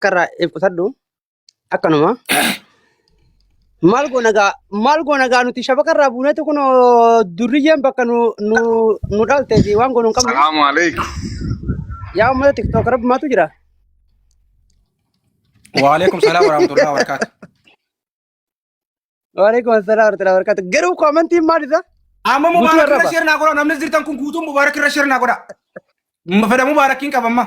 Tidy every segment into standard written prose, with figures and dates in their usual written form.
irraa if qusadhu. Akkanuma. Maal goona gaa maal goona gaa nuti shabaka irraa buunetu kun durriyyeen bakka nu nu nu dhaltee fi waan goonu hin qabnu. Salaamu alaikum. Yaa uummata tiktook rabbumaatu jira. Waalaikum salaam warahmatullahi wabarakatuh. Waalaikum assalam warahmatullahi wabarakatuh. Garuu koomantiin maal isa? Amma Guutuu mubaarak irra arraba. sheer naa godha namni jirtan kun guutuun mubaarak irra sheer naa godha. Fedha mubaarakiin qaba amma.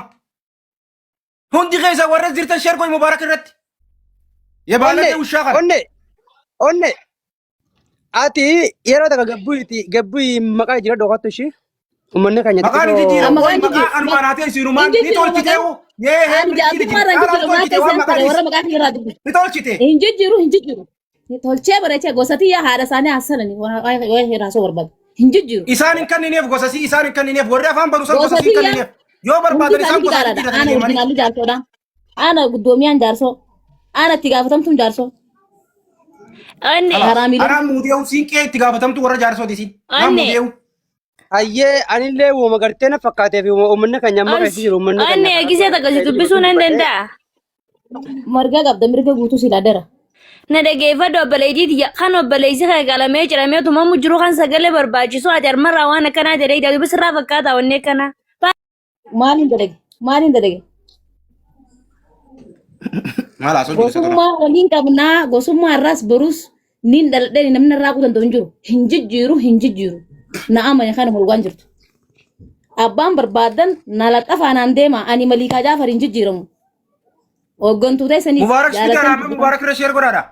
Hundi keessa warra jirtan sheer godhi mubaarak irratti. Yebaalatee Onne ushaa kana. onne onne ati yeroo takka gabbuuti gabbuuyi maqaa jira dhokattu ishii. Uummanni keenya Maqaan hin xixiqqoo jijjiiramu. Maqaan Qoy maqaa jijjiiramu. anumaan haa ta'e isinumaan Hin ni jijjiiramu tolchitee maqaan. yee hee Ani mirgi jaarsummaa irraa hin caalaa jijjiiramu. Maal tolchite waan keessan maqaa ture dhiisi warra maqaa kiyya irraa dubbisu. ni tolchite. Hin jijjiiru hin jijjiiru. Tolchee bareechee gosa tiyya haadha isaanii haassanani waa'ee heeraasoo barbaadu. Hin jijjiiru. Isaan hin kennineef gosa sii isaan hin kennineef warri afaan banu san Gosa gosa sii hin tiyya kennineef yoo hundi barbaadan isaan isaanii gosa diqaalaadha. jijjiiratanii Ana deemanii. orjinaalli jaarsoodha. Ana guddoomiyaan jaarsoo. Ana itti gaafatamtuun jaarsoo. Onne. Kalaas Haraamiileen. anaa muudeewu siin qe'ee itti gaafatamtu warra jaarsooti siin. Naa Onne. muudeewu. Hayyee anillee uuma gartee na fakkaatee fi uummanni keenya amma keessa jiru uummanni keenya Onne karaa gisee takka si keessa jiru dubbisuu nan dubbadhee danda'a. Marga qabda mirga guutuu si laadara. Na dhageeffadhu obboleettii tiyya kan obboleessi kee qalamee ciramee tumamu jiru kan sagalee barbaachisu ati harmarraa waan akkanaa jedhee ija dubbis irraa fakkaata wanni akkanaa. Maaliin dalage? Maaliin dalage? Maal haasoo jirtu tola. Gosummaa waliin qabnaa gosummaa irraas borus niin dhaladhee namni irraa qutan hin jiru. Hin jijjiiru hin jijjiiru. Na amane kana holgaan jirtu. Abbaan barbaadan na laxafaa naan deema ani maliikaa jaafar hin jijjiiramu. Hooggantuu teessaniif Mubaarak sitti jaalatan araarama mubaarak irra sheer godhaadha.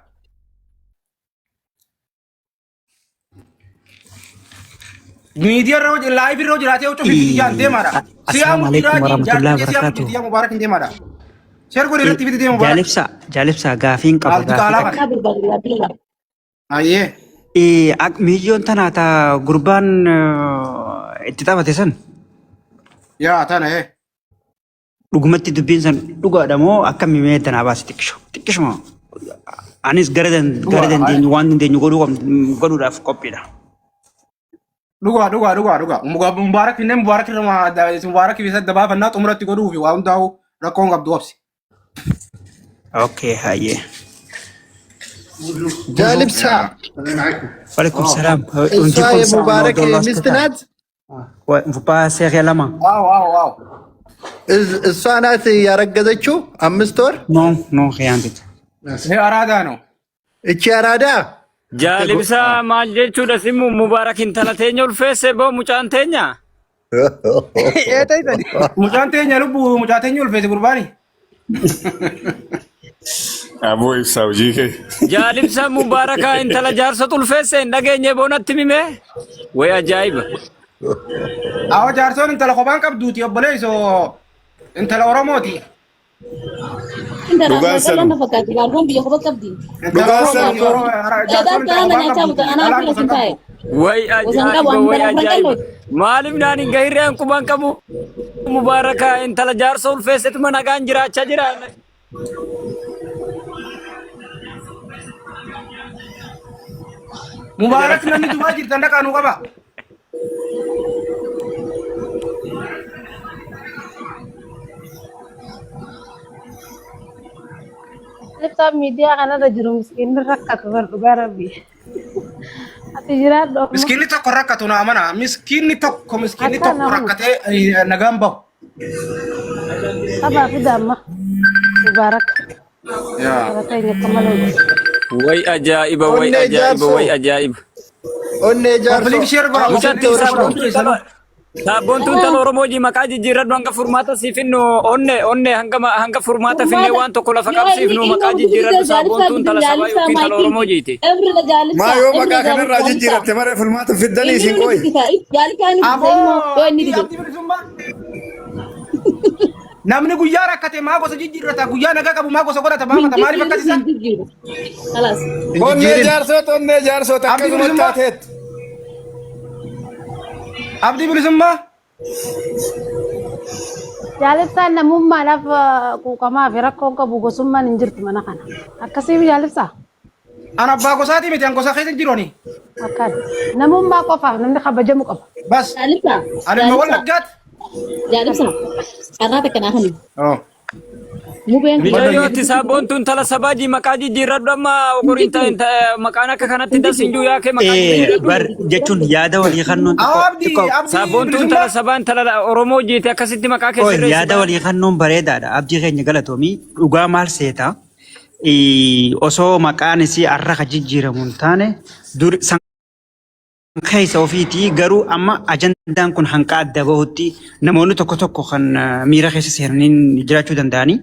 Miidiyaa irra hojii laayiv irra jiraatee huccuu fi ijaan deemaadha. Siyaa Assalaamu alaikum mujjiraa warahmatullahi jaartii siyaa wabarakatuh. mujjiraa mubaarak hin deemaadha. Sheer godhi irratti fidi deemu mubaarak. Jaalibsa jaalibsa gaafiin qaba Maaltu gaafii qaalaa takka. kana? barbaadu yaaddu Ayyee. Miiyyoon tana ta gurbaan itti taphate san Yaa tana ee. dhugumatti dubbiin san dhugaadha moo akkami mee tanaa baase xiqqisho xiqqishuma anis gara gara Dhugaadha. dandeenyu waan dandeenyu godhuu godhuudhaaf qophiidha. Dhugaa dhugaa dhugaa dhugaa. Mubaarak finnee mubaarak irra mubaarak fi sadda baafannaa xumuratti godhuu fi waa hundaa'u rakkoon qabdu obsi. Okay hayyee. ጃልብሳ Waalaikum salaam. እሷ የሙባረክ ሚስት ናት። Seeqee lama. Waaw waaw waaw. እሷ ናት ያረገዘችው 5 ወር። No no khiyaantit. Ni araadaa no. እቺ አራዳ Jaalibsaa maal jechuudha simu Mubaarak intala teenya ulfeesse boo mucaan teenya. Ee ta'isani. Mucaan teenya lubbuu mucaa teenya ulfeesse gurbaani. Aboo ibsaa hojii kee. Jaalibsaa Mubaarakaa intala jaarsatu ulfeesse hin dhageenye boonatti mime. Way ajaa'iba. Awwa jaarsoon intala kophaan qabduuti obboleessoo intala Oromooti. Intala Dhugaan qal'oo sanu. na fakkaatti jaarsoon biyya kopha qabdi. Intala Dhugaan Oromooti sanu. Oromoo jaarsoon Eedaa intala kana kophaan nyaachaa qabduuti buta anaa dhalaan fira gosa sin hin taa'e. qabdu. Way Gosa hin qabu ajaa'iba ani way intala afran ajaa'iba. qal'ooti. Maaliif naan hin gahirreen quban qabu Mubaarakaa intala jaarsa ulfeessetuma nagaan jiraachaa jira. Mubaarak namni Dubaay jirtan dhaqaa nuu qaba. Ibsaa miidiyaa kanarra jiru miskiinni rakkatu bar dhugaa rabbi. Ati jiraadhu amma. Miskiinni tokko rakkatu na amana. Miskiinni tokko miskiinni Akka tokko nama. rakkatee nagaan bahu. Qabaa fida amma. Mubaarak. Yaa. Kara teenya akka malee. Way ajaa'iba way Onnee ajaa'iba way jaarsoo ajaa'iba. onnee jaarsoo Koppiliin sheer godha. Mucattiin Koppiliin sheer godha. saabboontuu Hundi keessanuu. intala saabboontuu intala Oromoo jii maqaa jijjiirradhu hanga furmaata siif finnu onne onne hanga hanga furmaata finnee Furmaata waan tokko lafa yoo inni qabsiifnu ilma maqaa hundi dide jijjiirradhu jaalibsaa saabboontuu gidduu intala sabaa jaalibsaa yookiin intala maayikiin Oromoo jiiti. Ebrila Maa jaalibsaa yoo ebrila maqaa kanarraa jaalibsaa jijjiiratte malee furmaata fiddanii inni isin nu qoyi. dubbisa jaalibsaa inni dubbisa Aboo ilmoo yoo inni abdii dide abdii bilisummaa. Namni guyyaa rakkate maa gosa jijjiirrata guyyaa nagaa qabu maa gosa godhata hin baafata maaliif jijjiiru akkas isa? hin jijjiiru kalaas hin Onnee jijjiirin. jaarsoota onnee jaarsoota Abdii akkasuma bilisummaa. taateet. Abdii bilisummaa. Jaalibsaan namummaadhaaf quuqamaa fi rakkoon qabu gosummaan hin jirtu mana kana. Akkasii jaalibsaa? An abbaa gosaatii miti an gosa keessa hin jiru ani. Akkaan. Namummaa qofaaf namni kabajamu qaba. Bas jaalibsaa ani ilma jaalibsaa wallaggaati. jaalibsaa carraa takka naa kenni Oh. Mubeen kun Mucayyoo ati saabboontuun intala sabaa ji maqaa jijjiirradhu amma ogoriin maqaan akka kanatti das hin jiru yaakee maqaa jijjiirradhu. Bar jechuun yaada walii kannuun xiqqoo Abdii xiqqoo abdii Saabboontuun intala bilisummaa. sabaa intala Oromoo jiite akkasitti maqaa kee Oy, sirreessi yaada bara. walii kannuun bareedaadha. Abdii keenya galatoomii dhugaa maal seeta? Osoo maqaan isii har'a ka jijjiiramu hin taane dur san keessa ofiitii garuu amma ajandaan kun hanqa adda bahutti namoonni tokko tokko kan miira keessa seenaniin jiraachuu danda'anii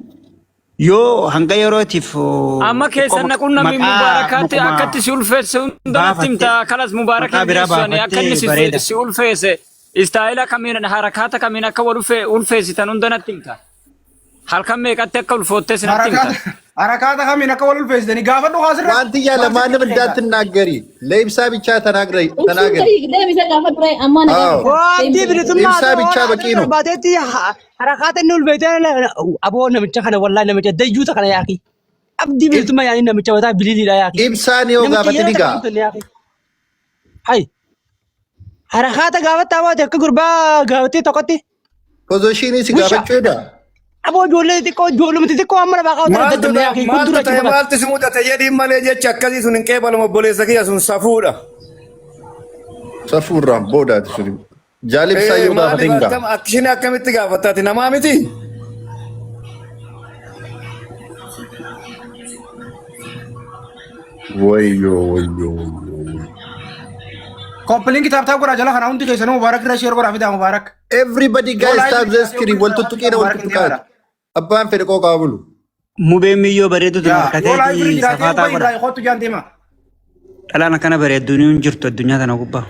yoo hanga yerootiif Amma xiqqoo keessa naquun namni maqaa mubaarakaatti maquma akkatti si ulfeesse hunda natti baafatte himta kalas mubaaraka maqaa hin biraa geessu ani akka inni baafattee si bareeda. si ulfeesse istaayila kamiin harakaata kamiin akka wal ulfeessitan hunda natti himta. Halkan meeqatti akka ulfoottes natti himta. Harakaata harakaata kamiin akka wal ulfeessitanii gaafadhu kaasirratti. ዋንትያ ለማንም እንዳትናገሪ ለኢብሳ ብቻ ተናግሪ Ibsuun ተናገሪ። tarii deebisa gaafa dura ammaa na አዎ gaafata. Abdii bilisummaa ኢብሳ ብቻ በቂ ነው። barbaadetti harakaata inni ulfeessee aboo namicha kana wallaahi namicha dayyuuta kana yaaki. Abdii bilisummaa yaani namicha mataa biliiliidha yaaki. ኢብሳን yoo Namicha gaafate yeroo ni takka ga'a. hin yaaki. Hai harakaata gaafatta baate akka gurbaa gaafattee tokkotti Pozishinii si wisha gaafachuu dha. aboo ijoollee xiqqoo ijoollumti xiqqoo amma lafaa kaa'u tana Maaltu daddabne ta'e yaaki maaltu guddura ta'e achi fakkaata. maaltu si mudate jedhiin malee jecha akkasii sun hin qeebalamu obboleessa kiyya sun safuudha. Safuurraan boodaati suni. Jaal ibsaa Ee yoo gaafate maaliif hin ga'a. akkam akkishini akkamitti gaafattaati namaa miti? Wayyoo wayyoo wayyoo. Koppiliin kitaabtaa godhaa jala kana hundi keessanuu mubaarak irra sheer godhaa fidaa mubaarak. Everybody Yoo guys laayivii tap the jiraatee screen. obboleessa Wal tuttuqiina wal mubaarak hin tuttuqaati. deemaadha. Abbaan fedhe qooqaa bulu. Mubeen miyyoo bareedu tun Yaa yoo harkateeti laayivii jiraatee safaataa ubba godha. irraa kootu jaan deema. Dhalaan akkana bareedduun hin jirtu addunyaa tana gubbaa.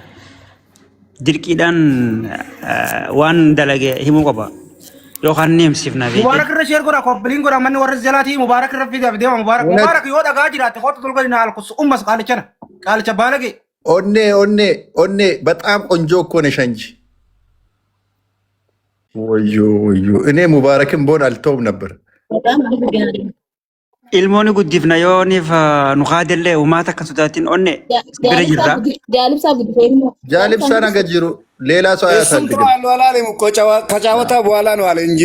Dirqiidhaan waan dalage himuu qaba. Yookaan ni himsifna beekte. Mubaarak irra sheer godhaa koppiliin godhaa manni warra jalaatii mubaarak irra fidaa deema mubaarak. እውነት Mubaarak yoo dhagaa jiraatte kootu tolga dinaa alkus ummas qaalichana qaalicha baalagee. ኦኔ ኦኔ ኦኔ በጣም ቆንጆ እኮ ነሽ አንቺ። ወዮ ወዮ፣ እኔ ሙባረክን ቦን አልተውም ነበር። Maqaan maaliif gaarii? Ilmooni guddifna yooniif nu kaadellee uumaata akka sodaatiin onne bira jirra. Jaalibsaa guddisee immoo. ጃልብሳ ነገ ጅሩ ሌላ ሰው እሱም አያሳድግም። ተዋሉ አላለም እኮ ከጫወታ በኋላ ነው አለ እንጂ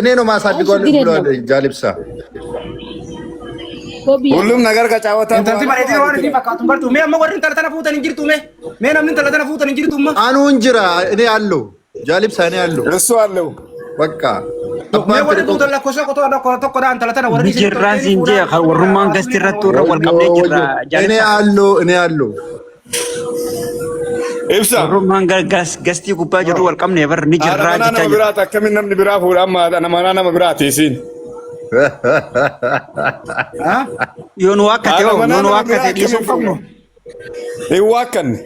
እኔ ነው ማሳድገው ችግር ብሏል የለውም። ጃልብሳ። ሁሉም ነገር ከጫወታ Intalti በኋላ ነው bareedina አለ waan isin fakkaatu hin bartu. Mee amma warri intala tana fuutan hin jirtu mee? Mee namni intala tana fuutan hin jirtu amma? አኑ እንጅራ እኔ አለው ጃልብሳ እኔ አለው እሱ አለው በቃ Mee አባን warri fedhe fuutan lakkoofsa tokko tokkodha intala tana warri Ni isin jirraa toltee siin jee fuudhaa warrummaan gasti irratti warra wal ወዮ qabnee ወዮ jirra እኔ jaalibsa. አለው እኔ አለው ኢብሳ Warrummaan gastii gubbaa jirru wal qabnee bar ni haadha jirraa manaa jechaa nama jirra. biraati akkamiin namni biraa fuudha amma haadha manaa nama biraati isiin Yoo nu waakkate haadha hoo manaa yoo nu nama biraa waakkate dhiisuu akkamiin hin qabnu. fuudha hin waakkanne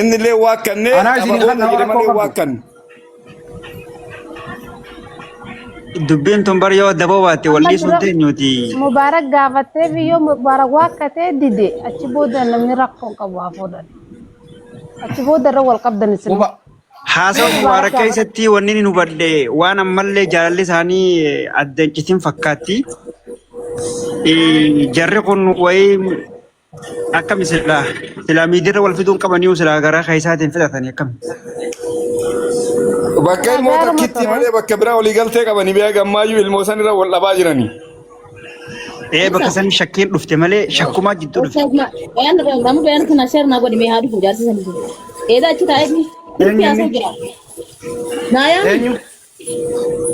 inni illee waakkanne Anaa qaba isin booda kan nama jedhe rakkoo malee qabdu. waakkanne Dubbiin tun bar yoo daboo baatte wal Amma dhiisuu hin dura teenyuuti. Mubaarak gaafattee biyyoo Mubaarak waakkatee dide achi booda namni rakkoo hin qabu haa fuudhan. Achi booda irra wal qabdan isin. Haasawa Mubaarak Mubaarak gaafadhu. keessatti wanni inni hubadhe waan ammallee jaalalli isaanii adda hin citin fakkaatti. Jarri kun wayii akkami silaa silaa miidirra wal fiduun qabanii silaa garaa keessaatiin filatanii akkami. Bakka ilmoo Gaaruma takkitti ture. malee bakka biraa walii galtee qabanii biyya gammaayyuu ilmoo san irra wal dhabaa jiranii. Ee bakka san shakkiin dhufte malee shakkumaa jidduu dhufte. Bayaan nama bayaan kana share naa godhi mee haa dhufu jaarsi sanii jiru. Eeda achi taa'ee turtii haasa'u jira. Naayaan Eenyu?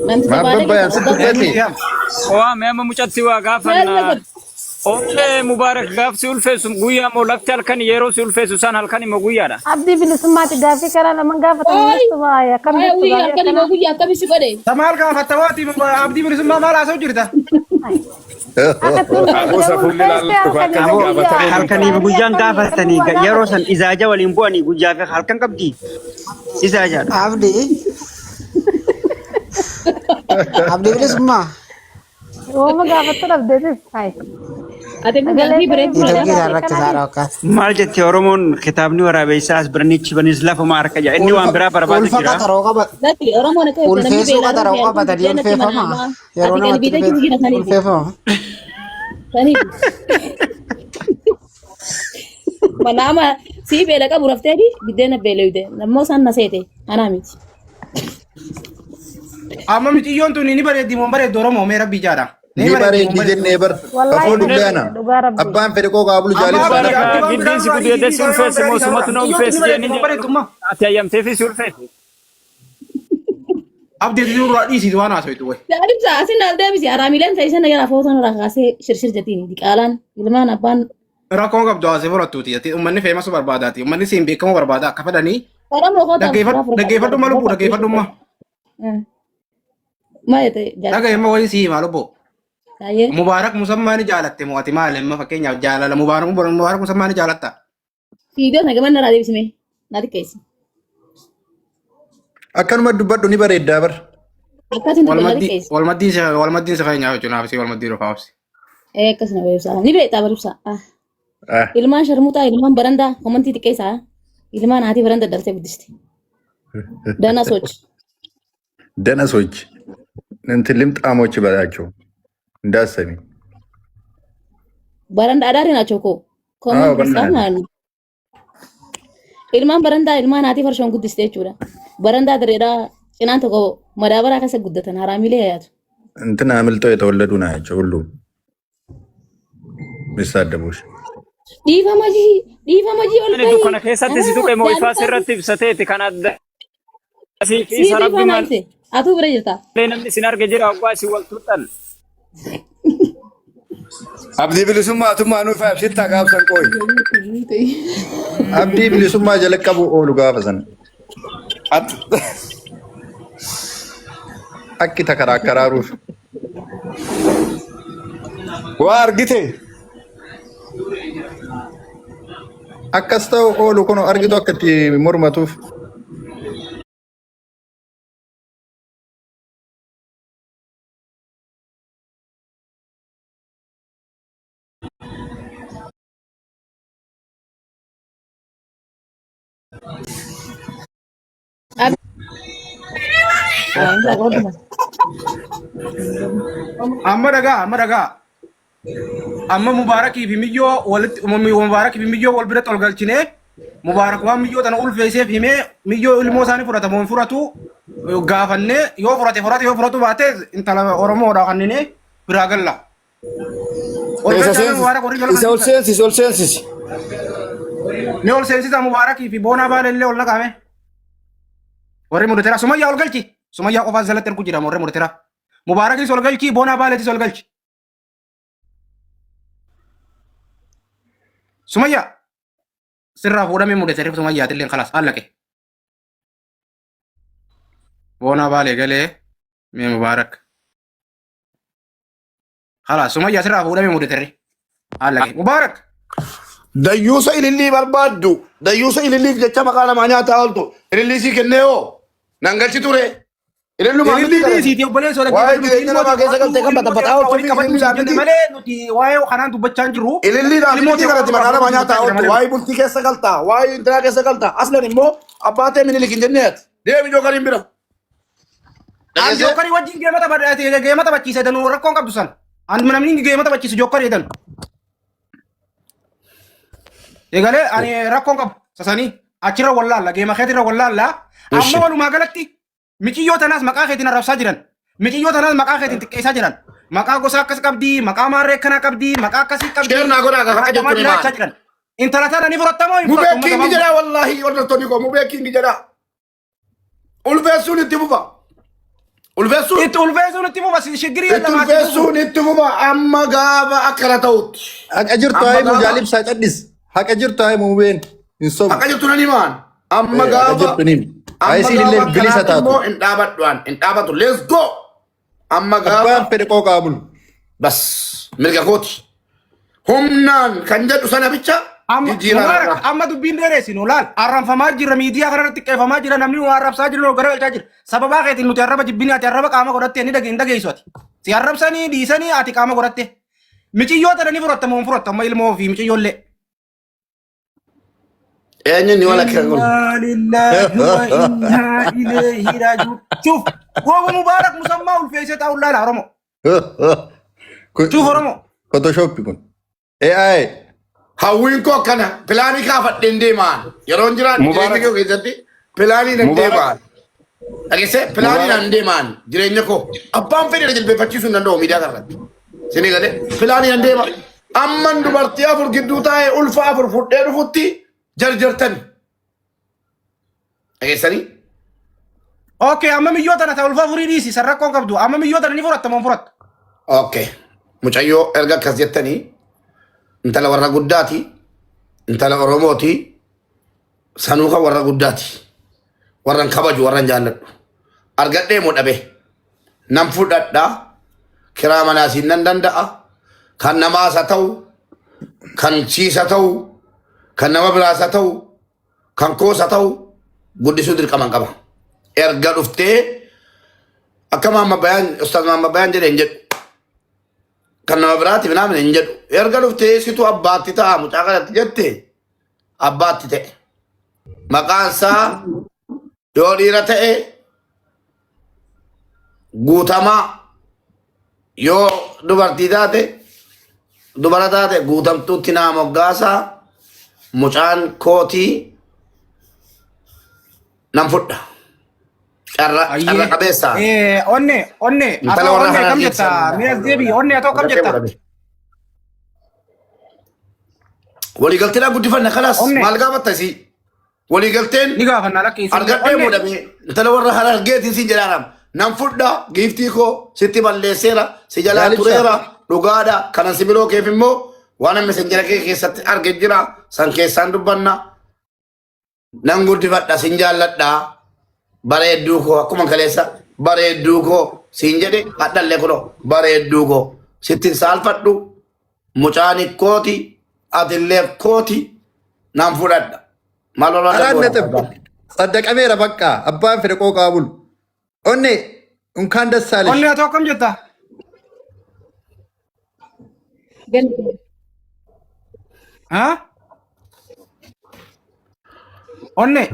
namticha ማበባ baalee ያንስበት Eenyu siyaam? Waa mee amma mucatti waa maal gaafanna. na godhi? Onnee mubaarak gaaf si ulfeessu guyyaa moo lafti halkan yeroo si ulfeessu san halkan immoo guyyaadha. Abdii bilisummaati gaaffii karaa lama gaafatame Ooyi jettu baay'ee akkam ooyi jettu guyyaa gaaffii akkami akkanaa. moo guyyaa akkami si godhe? Ta maal gaafatta waati abdii bilisummaa maal haasa'u jirta? Akka itti Aboo ulfeessite safuulli ulfeessite laallattu halkanii akkasiin Aboo gaafatamuu guyyaa halkaniif gaaffii guyyaan akkamii akkamii gaafatanii waa yeroo san gaafatan. izaaja waliin bu'anii guyyaa fi halkan qabdi. Izaajaadha. Abdi Abdi bilisummaa Wooma gaafattu dhabdeetis. Hayi. Ati kun Sagalee gaaffii kee bareedduu ibsaa na Itoophiyaan gaaffii rakkisaa akkanaatiin. rakkaata. Maal jette Oromoon kitaabni waraabessaa as biranichi banis lafuma harka jira. Inni waan Ulfa biraa barbaadu ulfa jira. qaxaroo qaba Lakki Oromoon akka jette namni ulfeessuu beelaa qaxaroo dhufe halkan qabatanii biddeen natti mana ulfeeffama. ammaa Yeroo ati namatti qalbii dhufe ta'e jira saniifi. ulfeeffama. Saniifi. Mana ama sii beela qabu rafteeti biddeena beelawde nammoo isaan na seete anaa miti. Amma miciyyoon tun ni bareeddi moo hin bareeddu Oromoo mee rabbii jaadha. Ni bareeddi jennee bar. Wallaahi Kafuu ni dubbeana. bareeddi dhugaa rabbi. Abbaan fedhe qooqa abulu Amma jaalibsa. abdii Mubarak abdii waan biraa giddiin si nurraa gudeedde dhiisii si waan ulfeesse biraa moo dhiisaa sumatu irraa. na Miciyyoon tun ulfeesse ni bareeddi jennee moo hin bareeddu amma. ati hayyamteefi si ulfeesse. Abdii ati nurraa dhiisii waan haasoitu wayi. Jaalibsa asin al deebisi haraamileen ta'e sana jala footoon irraa kaasee shirshir jettiin diqaalaan ilmaan abbaan Rakkoon qabdu haasee fudhattuuti. Ati uummanni feemasu barbaadaati. Uummanni siin beekamu barbaada akka fedhanii. Oromoo koo ta'u Dhaggeeffadhu dhaggeeffadhu ma lubbuu dhaggeeffadhu ma. Maal jette jaalibsa? Dhagaye amma wayii sii himaa lubbuu. Baay'ee. Mubaarak Musammaa ni jaalatte moo ati maali amma fakkeenyaaf jaalala Mubaarak Mubaarak Musammaa ni jaalatta. Viidiyoo sana gaman irraa deebisime. Na xiqqeessi. Akkanuma dubbadhu ni bareeddaa bar. Akkasiin dubbadhu na Walmaddii xiqqeessi. walmaddiin si walmaddiin si fayyinyaa jechuun naaf si walmaddii dhufa obsi. Ee akkasuma baribsaa. Ni beektaa baribsaa. Ah. Ah. Ilmaan sharmuuxaa ilmaan barandaa komantii xiqqeessaa. Ilmaan haati baranda dhaltee guddiste. Dana sochi. ደነሶች እንትን ልምጣሞች በላቸው እንዳሰሚ Baranda adaari ናቸው እኮ አዎ ኮመንት መስራት በእናትህ ማለት ነው። Ilmaan barandaa ilmaan haati farshoon guddiste jechuudha. Barandaa direedhaa cinaan tokko madaabaraa keessa guddatan haraamiilee yaatu. እንትን አምልጠው የተወለዱ ናቸው ሁሉም የሚሳደቡሽ። Dhiifama jii dhiifama jii ol Ani bahi. dukkana keessatti si tuqe moo ifaa Jaalibsaa sirratti ibsateeti kan adda asii fi siitu isa rabbi ifaa naa ibse. Atuu bira jirta. malee namni sin arge jira hoggaa isin wal tuxxan. Abdii bilisummaa tummaa nuuf ibsitta gaafsan qooyi. Abdii bilisummaa jala qabu oolu gaafa sana. Akki takaraakkaraaruuf. Waa argite. Akkas ta'u oolu kun argitu akka itti mormatuuf. Amma dhagaa amma dhagaa. Amma Mubaarakii fi Miyyoo walitti Mubaarakii fi Miyyoo wal biratti ol galchinee Mubaarak waan Miyyoo tana ulfeesseef himee Miyyoo ilmoo isaanii fudhata moo hin fudhatu gaafannee yoo fudhate fudhate yoo fudhatu baate intala Oromoodha kanninee biraa galla. Ol Isa galchaa seensisi. Mubaarak warri jala Isa kan ol seensisi ol seensisi. Ni ol seensisa Mubaarakii fi Boonaa Baale illee ol naqame. Warri mudatera Sumayyaa ol galchi. Sumayyaa qofaa jalatti ergu jira warri mudatera. Mubaarakis ol galchi Boonaa Baaleetis ol galchi. Sumayyaa sirraa fuudhamee mudatee Sumayyaatillee kalaas allaqe. Boonaa Baalee galee mee Mubaarak. Kalaas Sumayyaa sirraa fuudhamee mudatee allaqe. Mubaarak. Dayyuusa ilillii barbaaddu. Dayyuusa ililliif jecha maqaa namaa nyaataa ooltu. Ilillii sii kennee hoo? Nan galchi ture. Ilillumaa Ilillii miti kadhate. dhiisiiti obboleessoo Waa'ee dhaggeeffadhu nuti jireenya ilmoo namaa keessa galtee kan ilmoo baxabaxaa teeraa ooltu waliin qabadhu ililliidhaan siin jenne miti. malee nuti waa'ee kanaan dubbachaa hin jirru. Ililliidhaan Ilmoo miti teeraa kadhate maqaa namaa waliin nyaataa dubbachaa jira ooltu. malee. Waa'ee bultii keessa galtaa. Waa'ee intalaa keessa galtaa. Aslan immoo abbaa ta'e minilik hin jennee ati. Deemi jookariin bira. An Dhageessee? jookarii wajjin geema tapha- geema taphachiise danuu rakkoon qabdu san. An namni geema taphachiisu jookarii jedhan. Egalee ani rakkoon qabu sasanii achirra wallaalla geema keetirra wallaalla. Amma Ishi. walumaa galatti miciyyoo tanaas maqaa keetiin arrabsaa jiran. Miciyyoo tanaas maqaa keetiin xiqqeessaa jiran. Maqaa gosa akkas qabdii, maqaa maarree akkanaa qabdii, maqaa akkasii qabdii. Sheer naa godhaa akka Gamaa jettu jiraachaa maali? jiran. Intala tana ni fudhattamoo hin Mubee fudhattu? Uummata kingi gabaabaa. jedhaa wallaahi hordoftoonni koo mubee kingi jedhaa. Ulfeessuun itti fufa. Ulfeessuun Itti ulfeessuun itti fufa shiggirii itti ulfeessuun itti fufa amma gaafa akkana ta'utti. Haqa jirtu Amma haa himu gaafa jaalibsaa callis. Haqa jirtu haa himu mubeen hin sobu. haqa jirtu nan himaan. Amma Eh, Haqa gaafa jirtu ni himu. Haa amma isiin gaafa illee bilisa akkanaatti taatu. immoo hin dhaabadhu an hin dhaabatu. Let's go. Amma gaafa Abbaan fedhe qooqaa bulu. bas mirga kooti. Humnaan kan jedhu sana bicha Amma jijjiiraan Mubaarak irraa. amma dubbiin dheeresinu laal arranfamaa jirra miidiyaa kanarratti qeefamaa jira namni nu arrabsaa jiru nu garagalchaa jira sababaa keetiin nuti arraba jibbinii ati arraba qaama godhatte ni dhage hin dhageessu ati si arrabsanii dhiisanii ati qaama godhatte miciyyoo tana ni fudhatta moo hin fudhattu amma ilmoo fi miciyyoollee. Eenyuun ni walakka kun? Inna lillahi wa inna ilayhi raaji'uun. Shuf gooba Mubaarak musammaa ulfeessee taa'u laala Oromoo. Shuf Oromoo. Photoshop kun. AI. Hawwiin koo akkana pilaanii kaafadheen deemaan yeroon jiraan jireenya Mubaarak koo keessatti pilaanii nan Mubaarak deemaan. Dhageessee pilaaniin an deemaan jireenya koo abbaan fedhe na jilbeeffachiisuu hin danda'u miidiyaa kanarratti. Isinii galee pilaaniin an deema. Amman dubartii afur gidduu taa'ee ulfa afur fudhee dhufutti jarjartani. Dhageessanii? Okay, amma miyyoo tana ta ulfa afurii dhiisi san rakkoo hin qabdu. Amma miyyoo tana ni fudhatta moo hin fudhattu? Okay. Mucayyoo erga akkas jettanii intala warra guddaati, intala Oromooti, sanuu kan warra guddaati. Warra hin kabaju, warra hin jaalladhu. Argadhee moo dhabe? Nan fudhadha. Kiraa manaa siin nan danda'a. Kan namaas haa ta'u, kan siis haa ta'u, kan nama biraas haa ta'u, kan koos haa ta'u guddisuu dirqaman qaba. Erga dhuftee akka Maamma Bayaan Ustaaz Maamma Bayaan jedhe hin jedhu. Kan nama biraatiif naamin hin jedhu. Erga dhuftee situ abbaatti ta'a mucaa kanatti jette abbaatti ta'e. Maqaan isaa yoo dhiira ta'e guutamaa yoo dubartii taate dubara taate guutamtuutti naa moggaasaa mucaan kootii nan fudha. Carra carra Ayyee. qabeessa. Onne onne Intala atoo warra onne kam Harargeetti jetta? san Mee as deebi'i onne atoo kam argattee jetta? godhame. Waliigalteedhaan guddifanna kalaas Onne. maal gaafatta isii? Waliigalteen Ni gaafanna lakki isin argadhee onne. muudamee intala warra harargeetiin siin jedhaanam. Nan fudha giiftii koo sitti balleesseera si jalaa Jaalibsa. tureera dhugaadha kanan si biroo keef immoo waan amma messenjera kee keessatti arge jira san keessaan dubbanna nan guddifadha sin jaalladha bareedduu koo akkuma kaleessa bareedduu koo siin jedhe hadhallee kunoo bareedduu koo sittin saalfadhu mucaan kooti atillee kooti nan fudhadha. Maal barbaadda Araan goona? naxib. Saddaqameera bakka abbaan fedhe qooqaa bulu. Onne unkaan dassaalesh. Onne atoo akkam jetta? Ha? Onne.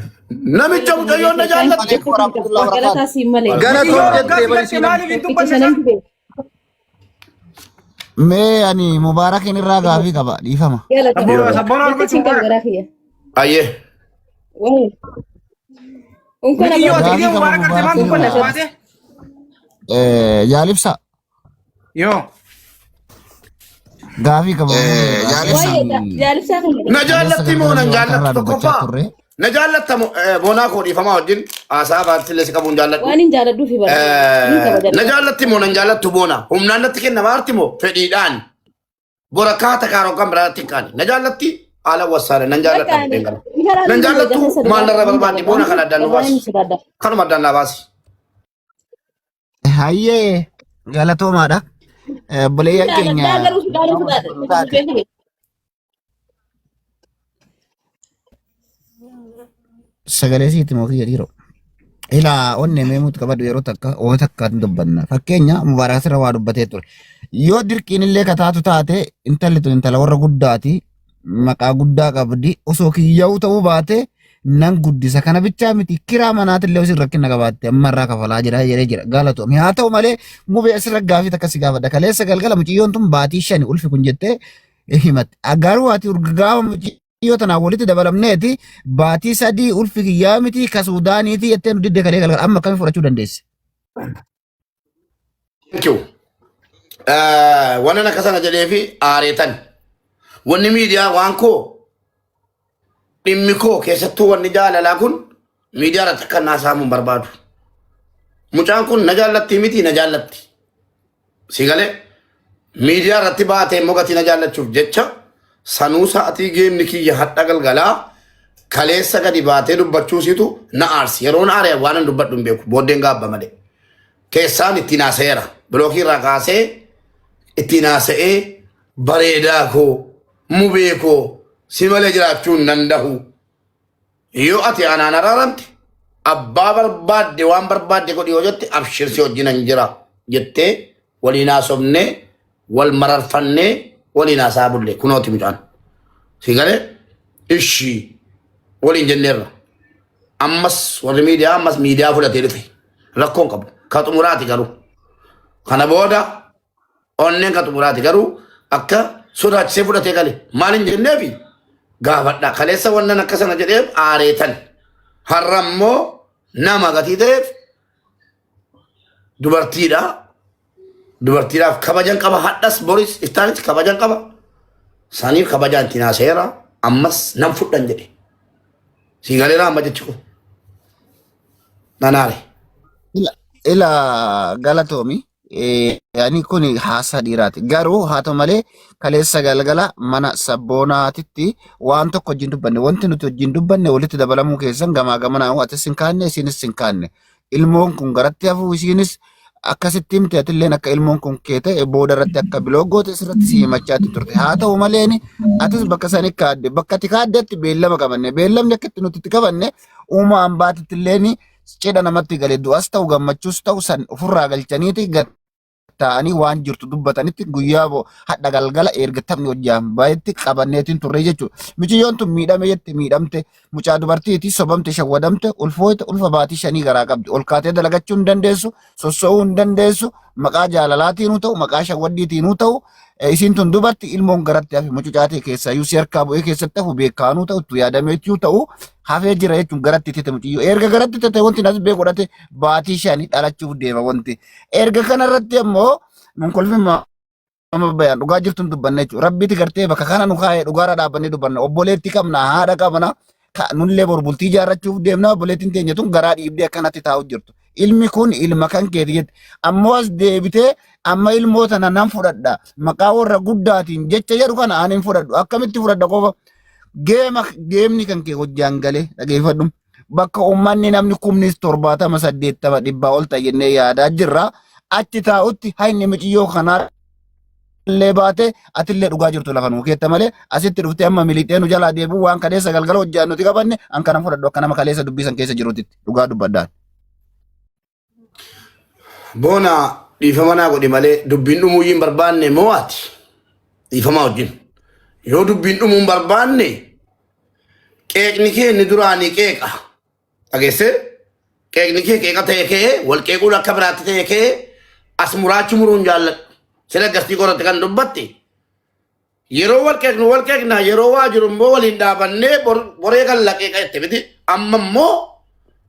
Namicha mucayyoon na jaallatti. Galataa siin malee. Galatoon Mucayyoo jettee waggaa bari filatte siin maaliif hin Tokkicha dubbanne sanan san? dubee. Mee ani Mubaarakin irraa gaafii qaba dhiifama. Galata. Sabboona sabboona Bakka argachuu siin qabu Mubaarak. garaa kiyya. Ayyee. Wayi. Unkaan Mucayyoo abbaa ati Gaafii gisee qaba Mubaarak arte maal Mubaarakin dubbanne irraa. baate? Jaalibsa Yoo. gaafii qaba Mubee gaafii Wayi jaalibsaa kan Na kaleessa jaallatti moo galgala nan waan jaallattu kanarraa dubbachaa tokkoffaa? turre. Na jaallatta boonaa koo dhiifamaa wajjin haasaa baattillee si qabuun jaalladhu. waan hin jaaladhuuf bara. Hin qaba Na jaalladhu. jaallatti moo nan jaallattu boona? Humnaan natti kennama arti moo fedhiidhaan? Bora kaata kaaroo kan biraatti hin kaane. Na jaallatti haala wassaane nan Bakka jaalladha ani buddeen kana. karaa Nan inni jaallattu hojjetan maal sodaadha. narra Hin barbaaddi jaalladha. boona kana addaan nu Irraa baasi. inni sodaadha. Kanuma addaan naa baasi. Hayyee galatoomaadha. Obboleeyyan keenya Jaaladhaa garuu sodaadha sodaadha. taate sagalee siiti moo kiyya dhiiroo. Ilaa onnee meemuutu qabadhu yeroo takka oo takka hin dubbanna. Fakkeenya Mubaarak asirra waa dubbatee ture. Yoo dirqiin illee kataatu taate intalli tun intala warra guddaati. Maqaa guddaa qabdi. Osoo kiyya'uu ta'uu baate nan guddisa. Kana bichaa miti kiraa manaatillee osoo rakkina qabaatte amma irraa kafalaa jira jedhee jira. Galatoomi. Haa ta'u malee mubee asirra gaafii takka si gaafadha. Kaleessa galgala mucayyoon tun baatii shani ulfi kun jettee himatte. Garuu ati gaafa mucayyoo tanaan walitti dabalamneeti baatii sadii ulfi kiyyaa miti ka Suudaaniiti jettee nu didde kalee galgala amma akkamiin fudhachuu dandeesse? Thank you. Wannan akka sana jedhee fi aareetan. Wanni miidiyaa waan koo dhimmi koo keessattuu wanni jaalalaa kun miidiyaa irratti akka naa saamuun barbaadu. Mucaan kun na jaallatti miti na jaallatti. Si galee miidiyaa irratti baatee immoo gatii na jaallachuuf jecha sanuu sa'atii geemni kiyya hadha galgalaa kaleessa gadi baatee dubbachuusiitu na aarsi. Yeroon aare waan hin dubbadhu hin beeku. Booddeen gaabba malee. Keessaan ittiin haasa'eera. Bilookii irraa kaasee ittiin haasa'ee bareedaa koo mubee koo si malee jiraachuu hin danda'u. Yoo ati anaan araaramte abbaa barbaadde waan barbaadde godhi yoo jette abshir si wajjin hin jira jettee waliin haasofnee wal mararfannee waliin haasaa bulle kunooti mucaan. Si galee ishii waliin jenneerra. Ammas warri miidiyaa ammas miidiyaa fudhatee dhufe rakkoon qabu. Ka xumuraati garuu. Kana booda Onneen kan xumuraati garuu akka sodaachisee fudhatee gale maal hin jenneefi gaafadha. Kaleessa wannan akka sana jedheef aareetan. Har'a immoo nama gatii ta'eef Dubartiidha. Dubartiidhaaf kabajan qaba. Hadhas boris iftaanis kabajan qaba. Saniif kabajaan ittiin haasayeera. Ammas nan fudhan jedhe. Sii galeera amma jechi koo. Nan aare. Ila ila galatoomi. Ani kun haasaa dhiiraati. Garuu haa ta'u malee kaleessa galgala mana sabboonaatitti waan tokko wajjin dubbanne. Wanti nuti wajjin dubbanne walitti dabalamuu keessan gamaa gamanaa atis hin kaanne isinis hin kaanne. Ilmoon kun garatti hafuu isiinis akkasitti himte atilleen akka ilmoon kun kee ta'e booda irratti akka biloo goote sirratti si himachaatti turte. Haa ta'u malee atis bakka sani kaadde bakka ati kaaddetti beellama qabanne beellamni akka itti nuti itti qabanne uumaa baatitti illeen cidha namatti gale du'as ta'u gammachuus ta'u san ofirraa galchaniiti gad taa'anii waan jirtu dubbatanitti guyyaa boo hadha galgala erga taphni hojjaan baay'etti qabanneetiin turre jechuudha. Miciyyoon tun miidhame jette miidhamte mucaa dubartiiti sobamte shawwadamte ulfooyte ulfa baatii shanii garaa qabdi. Ol kaatee dalagachuu hin dandeessu sosso'uu hin dandeessu maqaa jaalalaatiinuu ta'u maqaa shawwaddiitiinuu ta'u isiin tun dubarti ilmoon garatti hafe mucucaatee keessaayyuu si harkaa bu'ee keessatti hafu beekaanuu ta'u itti yaadameetuu ta'u hafee jira jechuun garatti tete muciyyoo. Erga garatti tete wanti nas godhate baatii shanii dhalachuuf deema wanti. Erga kanarratti ammoo nun kolfin nama bayaan dhugaa jirtuun dubbanna jechuudha. Rabbiiti gartee bakka kana nu kaa'ee dhugaarra dhaabbannee dubbanna. Obboleetti qabna haadha qabna. Nullee bor bultii ijaarrachuuf deemna obboleettiin teenya tun garaa dhiibdee akkanatti taa'u jirtu. Ilmi kun ilma kan keeti jette. Ammoo as deebitee amma ilmoo tana nan fudhadha. Maqaa warra guddaatiin jecha jedhu kana ani hin fudhadhu. Akkamitti fudhadha qofa? Geema geemni kan kee hojjaan galee dhageeffadhu. Bakka uummanni namni kumnis 70 80 dhibbaa ol ta'e jennee yaadaa jirra. Achi taa'utti hayni miciyyoo kanaa illee baate atillee dhugaa jirtu lafa nuu keetta malee asitti dhuftee amma miliixee nu jalaa deebi'u waan kaleessa galgala hojjaan nuti qabanne an kana fudhadhu akka nama kaleessa dubbii san keessa jiruutitti dhugaa dubbadhaan. Boona dhiifama naa godhi malee dubbiin dhumuu hin barbaanne moo ati? Dhiifama wajjin. Yoo dubbiin dhumuu hin barbaanne qeeqni kee inni duraanii qeeqa. Dhageessee? Qeeqni kee qeeqa ta'e kee wal qeequun akka biraatti ta'e kee as muraachu muruun jaalladhu. Sila gastii qoratte kan dubbatte. Yeroo wal qeeqnu wal qeeqna yeroo waa jiru immoo waliin dhaabannee boree kan laqeeqa jette miti. Amma immoo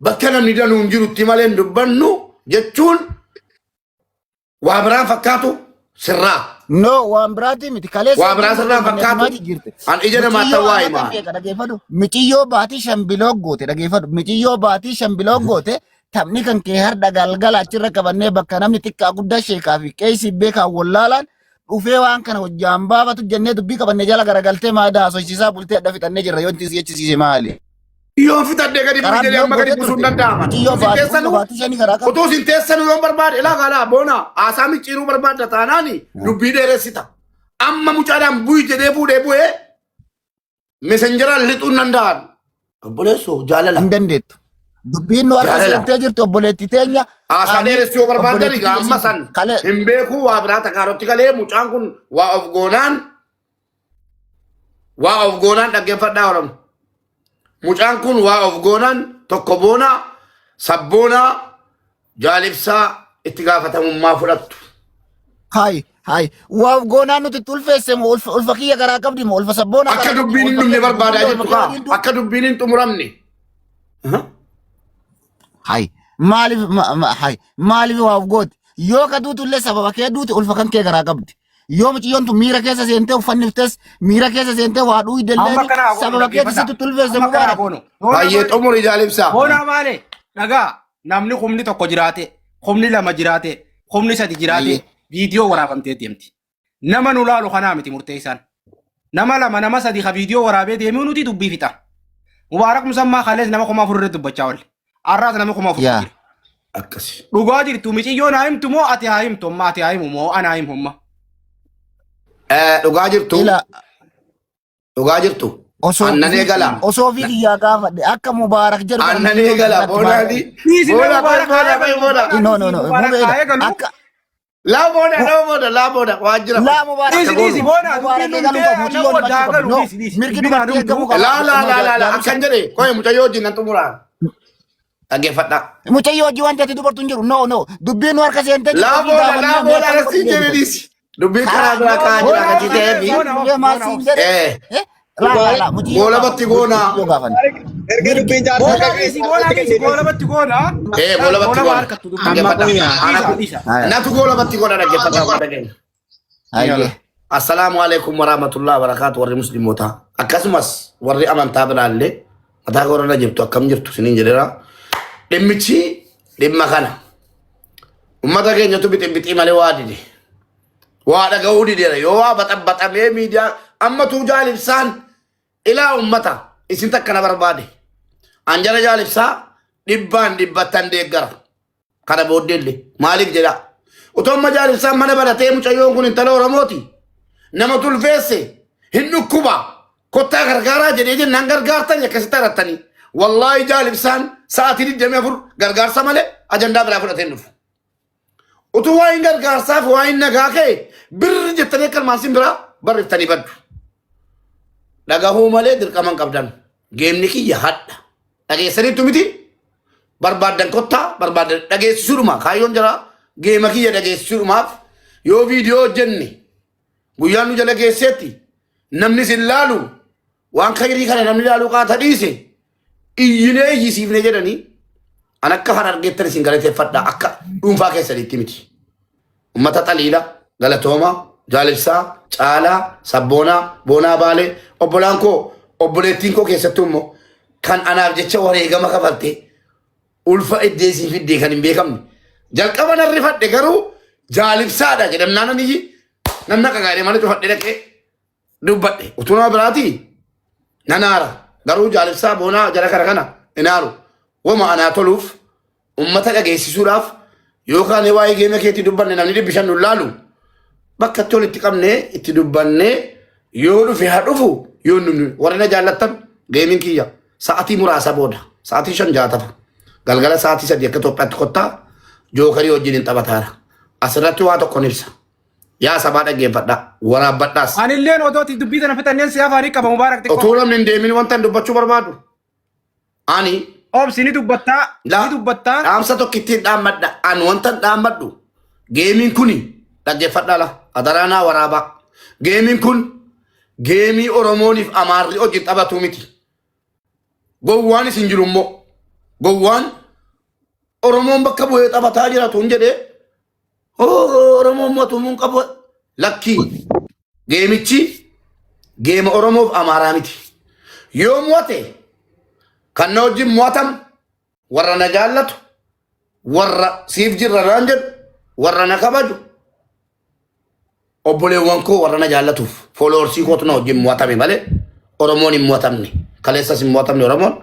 bakka namni danuun jirutti malee hin dubbannu jechuun waa biraan fakkaatu sirraa. No, waan biraatii miti. Kaleessa Waa biraa sirraa dubbanne fakkaatu. maa jijjiirte. An ija namaatti Miciyyoo waa amata himaa. meeqa dhageeffadhu. Miciyyoo baatii shan biloo goote dhageeffadhu. Miciyyoo baatii shan biloo goote taphni kan kee har'a galgala achirra qabannee bakka namni xiqqaa guddaa sheekaa fi qeesii beekaa wallaalaan dhufee waan kana hojjaan baafatu jennee dubbii qabanne jala garagaltee maada haasofsiisaa bultee adda fixannee jirra yoo inti si jechisiise maali? Yoon fixadhee gadi bu'i Karaa jedhee biloo amma gadi gootee buusuun turte. danda'ama. Miciyyoo Utuu isin baatii teessanuu baatii shanii garaa qabdi. utuu isin teessanuu yoon barbaade ilaa kalaa boona haasaa micciiruu barbaadda taanaani dubbii dheeressita. Amma mucaadhaan bu'i jedhee fuudhee bu'ee mesenjeraan lixuun danda'an. Obboleessoo jaalala. Hin dandeettu. Dubbiin nu harka Jaalala. seentee jirti obboleettii teenya. Haasaa Ani dheeressuu yoo barbaaddan obboleettii egaa teenya amma san kale hin beekuu waa biraa takaarotti galee mucaan kun waa of goonaan waa of goonaan dhaggeeffadhaa Oromo. Mucaan kun waa of goonaan tokko boonaa sabboonaa jaalibsaa itti gaafatamummaa fudhattu. Hayi hayi waaf goonaa nuti itti ulfeesse moo ulfa ulfa kiyya garaa qabdi moo ulfa sabboonaa Akka garaa qabdi dubbiin moo hin ulfa dhumne kiyya barbaadaa gurguddoo ulfa jirtu kiyya kaa. diimtuu. Akka dubbiin hin xumuramne. Hayi maaliif hayi maaliif waaf gooti yoo ka duutu illee sababa kee duuti ulfa kan kee garaa qabdi. Yoo mucayyoon tun miira keessa seentee uffanniftes miira keessa seentee waa Amma dhuuyidelleen kana haa goonu sababa keetti dhaggeeffadhaa. sitti ulfeesse Amma kana haa mubaarak. goonu. Boona Baay'ee maali? xumuri jaalibsaa. Boona maali? Dhagaa namni kumni tokko jiraate, kumni lama jiraate, kumni sadi jiraate Baay'ee. viidiyoo waraabamtee deemti. Nama nu laalu kanaa miti murteessaan. Nama lama nama sadi ka viidiyoo waraabee deemuu nuti dubbii fixa. Mubaarak Musammaa kalees nama 4000 irratti dubbachaa oolle. Har'aas nama 4000 Yaa. jira. Akkasi. Dhugaa jirtu miciyyoon haa himtu moo ati haa himtu amma ati haa himu moo ana haa himu amma. Dhugaa jirtu. Ila Dhugaa jirtu. osoo Annan ofii eegala. osoo ofii kiyyaa gaafadhe akka Mubaarak jedhu kana Annan miciyyoon eegala. tun natti maal Boonaati. Dhiisi mee Boona Mubaarak haa boona eegalu boona. Mubaarak No no dhiisi no Mubaarak haa mubeedha eegalu. akka Laa boona laa boona laa boona waan jira. laa Mubaarak Dhiisi dhiisi boona Mubaarak dubbiin eegaluu dhumtee qabu nama mucayyoon waddaa himachuu qabdi galu no dhiisi dhiisi mirgi dubbiin haa dubartii dhumtu. eegamuu qaba Laa laa no laa laa laa jaalibsa akkan jedhe koye mucayyoo wajjin nan xumuraan. Dhaggeeffadhaa. mucayyoo hojii wanti ati dubartu hin jiru no no dubbiin nu harka seentee jirtu Laa ofii boona gaafannee laa mee boona akkam arasiin godhu jedhe deebite dhiisi. Dubbiin karaa karaa biraa no ka'aa no jira Boona gatii malee ta'eefi. boona dhufee of maal boona siin of. jedhe Eh. eh Laa laa laa muciyyoo Goolabatti gaafanne goonaa. muciyyoo gaafanne. Erga dubbiin jaarsaa Boonaa akka dhiisi, boonaa dhiisi, goolabatti goona. Ee goolabatti Goolaba goona. harkattu dubbii. Amma Dhaggeeffadha. qoya. Dhiisa, Anatu dhiisa. Haya. natu goolabatti goona dhaggeeffadha uummata keenya. Hayyee. Assalaamu alaikum warahmatullahi wabarakatuh warri muslimootaa. Akkasumas warri amantaa biraallee mataa koorana jirtu akkam jirtu isiniin jedheera. Dhimmichi dhimma kana. Uummata keenyatu bixi malee waa dide. Waa dhaga'uu dideera. Yoo waa baxabbaxamee miidiyaa amma tuu jaalibsaan ilaa uummata isin takka na barbaade. Anjala jaalibsaa dhibbaan dhibbattan deeggara. Kana booddeellee maaliif jedhaa? Otoo amma jaalibsaan mana baratee mucayyoon kun intala Oromooti. Nama tulfeesse hin dhukkuba. Kottaa gargaaraa jedhee jennaan gargaartanii akkasitti harattanii. Wallaahi jaalibsaan sa'aatii 24 gargaarsa malee ajandaa biraa fudhatee hin dhufu. Utuu waa'een gargaarsaa fi waa'een nagaa ka'e birri jettanii akka ilmaan simbiraa barreeftanii baddu. Dhagahuu malee dirqama hin qabdan. Geemni kiyya hadha. Dhageessaniittu miti barbaaddan kottaa barbaaddan dhageessisuudhuma kaayyoon jira geema kiyya dhageessisuudhumaaf yoo viidiyoo hojjenne guyyaan nu jala geesseetti namni sin laalu waan kayrii kana namni laaluu qaata dhiise iyyinee iyyisiifne jedhanii an akka harargeettan isin galateeffadha akka dhuunfaa keessanitti miti. Ummata xaliila, galatooma, jaalibsaa, caalaa, sabboonaa, boonaa baalee, obbolaan koo, obboleettiin koo keessattuu immoo kan anaaf jecha wareegama kafalte ulfa iddeesii fiddee kan hin beekamne. Jalqaba nan rifadhe garuu jaalibsaadha jedhamnaan aniyyi nan naqa gaadhee mana cufadhe dhaqee dubbadhe. Utuu nama biraatii nan aara. Garuu jaalibsaa boonaa jara kana kana hin aaru. Wama anaa toluuf ummata dhageessisuudhaaf yookaan waa'ee geema keetii dubbanne namni 500 nu laalu bakka itti walitti qabnee itti dubbannee yoo dhufe haa dhufu yoo nu warri na jaallattan geemiin kiyya sa'atii muraasa booda sa'atii 5 6 galgala sa'atii 3 akka Itoophiyaatti kottaa jookarii wajjin hin taphataara asirratti waa tokkon ibsa yaa sabaa dhaggeeffadhaa waraabbadhaas Anilleen odooti dubbii tana fixanneen si afaanii qaba Mubaarak xiqqoo. utuu namni hin deemin wanta hin dubbachuu barbaadu ani Obsi ni dubbattaa, La ni dubbattaa. dhaamsa tokkittiin dhaammadha. Ani wanta dhaammadhu geemiin kuni dhaggeeffadhaa la adaraanaa waraabaa. Geemiin kun geemii Oromooniif Amaarri hojii taphatu miti. Gowwaan isin jiru immoo gowwaan Oromoon bakka bu'ee taphataa jira tun jedhee Oromoon mootummaan qabu lakkii geemichi geema Oromoof Amaaraa miti. Yoo mo'ate kan na wajjin mo'atamu warra na jaallatu warra siif jirra naan jedhu warra na kabaju obboleewwan koo warra na jaallatuuf fooloorsii kootu na wajjin mo'atame malee Oromoon hin mo'atamne. Kaleessas hin mo'atamne Oromoon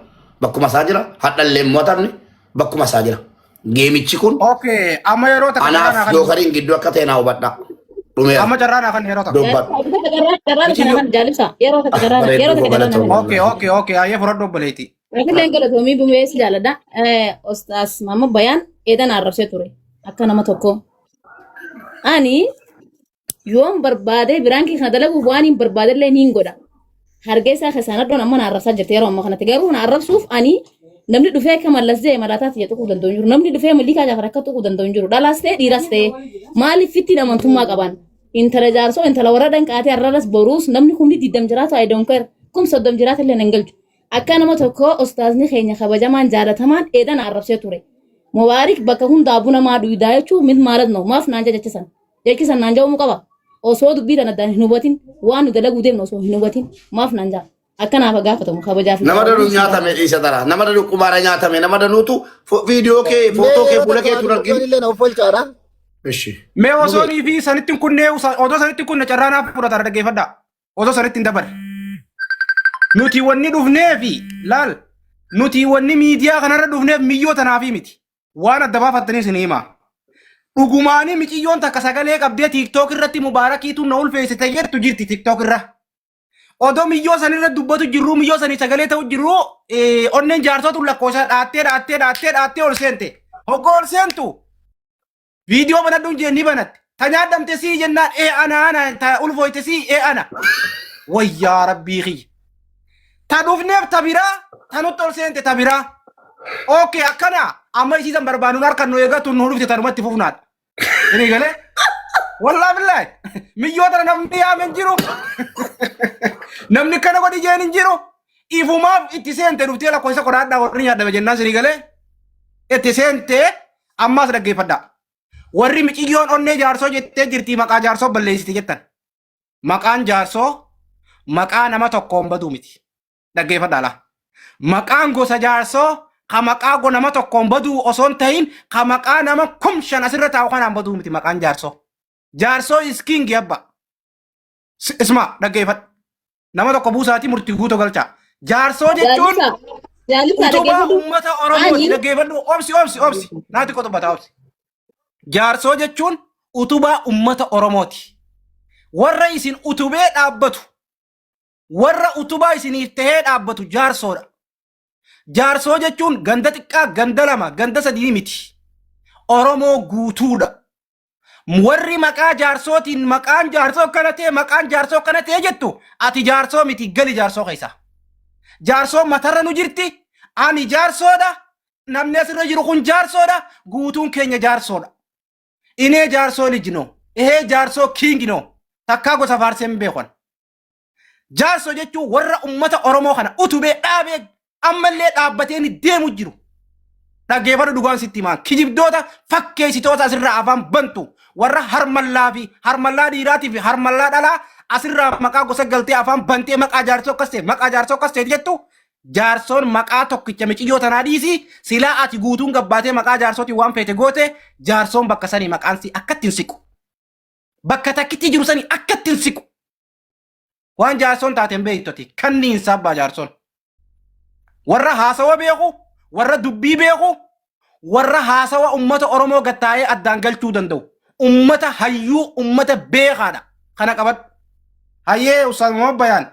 bakkuma isaa jira hadhallee hin mo'atamne bakkuma isaa jira. Geemichi kun Okay, amma yeroo takka carraa naa anaaf kan jookariin gidduu akka ta'e naa hubadhaa. Dhumeera. amma carraa naa kan yeroo takka. Dubbadhu. Carraa kana kan jaalibsa. Yeroo takka carraa yeroo Bareedduu takka koo carraa galatoomii. kana. Okay, ayyee fudhadhu obboleetti. Rakilleen galatoomii bumee si jaaladha. Ostaas Maamma Bayaan eedan arrabsee ture akka nama tokkoo. Ani yoon barbaade biraankii kana dalaguuf waan hin barbaadellee niin godha. Hargeysaa keessaan hadhoon amma na arrabsaa jirti yeroo ammaa kanatti garuu na arrabsuuf ani namni dhufee akka mallas jee malaataa tiyya tuquu danda'u hin jiru. Namni dhufee milikaa jaafar akka tuquu danda'u hin jiru. Dhalaas ta'e dhiiras ta'e maaliif fittiin amantummaa qaban? Intala jaarsoo intala warra danqaatee arraras boruus namni kumni 20 jiraatu I don't care. Kum 30 jiraatu illee nan galchu. Akka nama tokkoo ustaazni keenya kabajamaan jaalatamaan eedana arrabsee ture. Mubaarik bakka hundaa buna maa dhuydaa jechuun mit maalat no maaf naan jechisan. Jechisan naan ja'umuu qaba. Osoo dubbii tana addaan hin hubatin waan nu dalaguu deemnu osoo hin hubatin maaf naan ja'a. Akkanaaf haa gaafatamu kabajaa fi Nama danuu jaalalli si nyaatame gaafata. dhiisa tara. Nama danuu qumaara nyaatame. Nama danuutu viidiyoo kee Mee footoo kee yeroo fuula takka kee waa tun argin. dubbadhu illee na offolchaadha. Ishi. Mee Mubee. osoo nii fi sanitti hin kunne odoo sanitti hin kunne carraa naaf fudhata dhaggeeffadhaa. Osoo sanitti hin dabarre. Nuti wanni dhufneefi laal nuti wanni miidiyaa kanarra dhufneef miyyoo tanaafi miti. Waan adda baafattanii isin hima. Dhugumaanii miciyyoon takka sagalee qabdee TikTok irratti mubaarakiitu na ulfeessite jettu jirti TikTok irra. Odoo miyyoo sanirra dubbatu jirruu miyyoo sanii sagalee ta'u jirruu onneen jaarsootu lakkoofsa dhaattee dhaattee dhaattee dhaattee ol seente. Hoggoo ol seentu viidiyoo banadhuun jee ni banatte. Ta nyaadhamte sii jennaan ee ana ana ta ulfooyte sii ee ana. Wayyaa rabbii kiyya. Ta dhufneef ta biraa ta nutti ol seente ta biraa. Okay akkana amma isiisan barbaannuun harkan nu eegatu nu dhufte tanumatti fufnaadha. Ini galee? Wallaa billahi. Miyyoo tana namni yaame hin jiru. Namni kana godhi jeen hin jiru. Ifumaaf itti seente dhuftee lakkoofsa qoraadhaa warri nyaadhame jennaan sirrii galee itti seentee ammaas dhaggeeffadhaa. Warri miciyyoon onnee jaarsoo jettee jirti maqaa jaarsoo balleessiti jettan. Maqaan jaarsoo maqaa nama tokkoon baduu miti. Dhaggeeffadhaa laa. Maqaan gosa jaarsoo ka maqaa nama tokkoon baduu osoo hin ta'in ka maqaa nama 5000 asirra taa'u kanaan baduu miti maqaan jaarsoo. Jaarsoo is king abba. Isma dhaggeeffadhu. Nama tokko buusaatii murtii guutuu galchaa. Jaarsoo jechuun Jaalisa. Jaalisa utubaa dhaggeeffadhu. uummata Oromooti. Ani Dhaggeeffadhu. Obsi obsi obsi. Naati qoxobata obsi. Jaarsoo jechuun utubaa uummata Oromooti. Warra isin utubee dhaabbatu, warra utubaa isiniif tahee dhaabbatu jaarsoodha. Jaarsoo jechuun ganda xiqqaa, ganda lama, ganda sadii miti. Oromoo guutuudha. Warri maqaa jaarsootiin maqaan jaarsoo akkana ta'e maqaan jaarsoo akkana ta'e jettu ati jaarsoo miti gali jaarsoo keessa. Jaarsoo matarra nu jirti. Ani jaarsoodha. Namni asirra jiru kun jaarsoodha. Guutuun keenya jaarsoodha. Inee jaarsoo lij no. Ehee jaarsoo king no. Takkaa gosa faarsee hin beekan. Jaarsoo jechuun warra ummata Oromoo kana utubee dhaabee ammallee dhaabbatee ni deemu jiru. Dhaggeeffadhu dhugaan sitti himaa. Kijibdoota fakkeessitoota asirraa afaan bantu warra harmallaa fi harmallaa dhiiraatii fi harmallaa dhalaa asirraa maqaa gosa galtee afaan bantee maqaa jaarsoo akkas ta'e maqaa jaarsoo akkas ta'e jettu jaarsoon maqaa tokkicha miciyyoo tanaa dhiisi silaa ati guutuun gabbaatee maqaa jaarsootiin waan feete goote jaarsoon bakka sanii maqaan si akkatti hin siqu. Bakka takkitti jiru sanii akkatti hin siqu. Waan jaarsoon taate hin beektu ati. Kanniin sabbaa jaarsoon. Warra haasawa beeku, warra dubbii beeku, warra haasawa ummata Oromoo gattaa'ee addaan galchuu danda'u. Ummata hayyuu, ummata beekaadha. Kana qabadhu. Hayyee Ustaaz Muhammad Bayaan.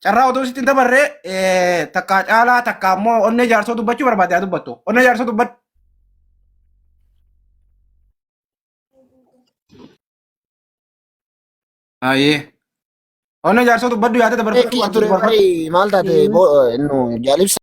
Carraa oduu sitti hin dabarree takkaa caalaa takkaa ammoo onnee jaarsoo dubbachuu barbaade haa dubbattu. Onnee jaarsoo dubbadhu. Hayyee. Onnee jaarsoo dubbadhu yaada dabarfachuu Ture barbaaddu. maal taate nu jaalibsa.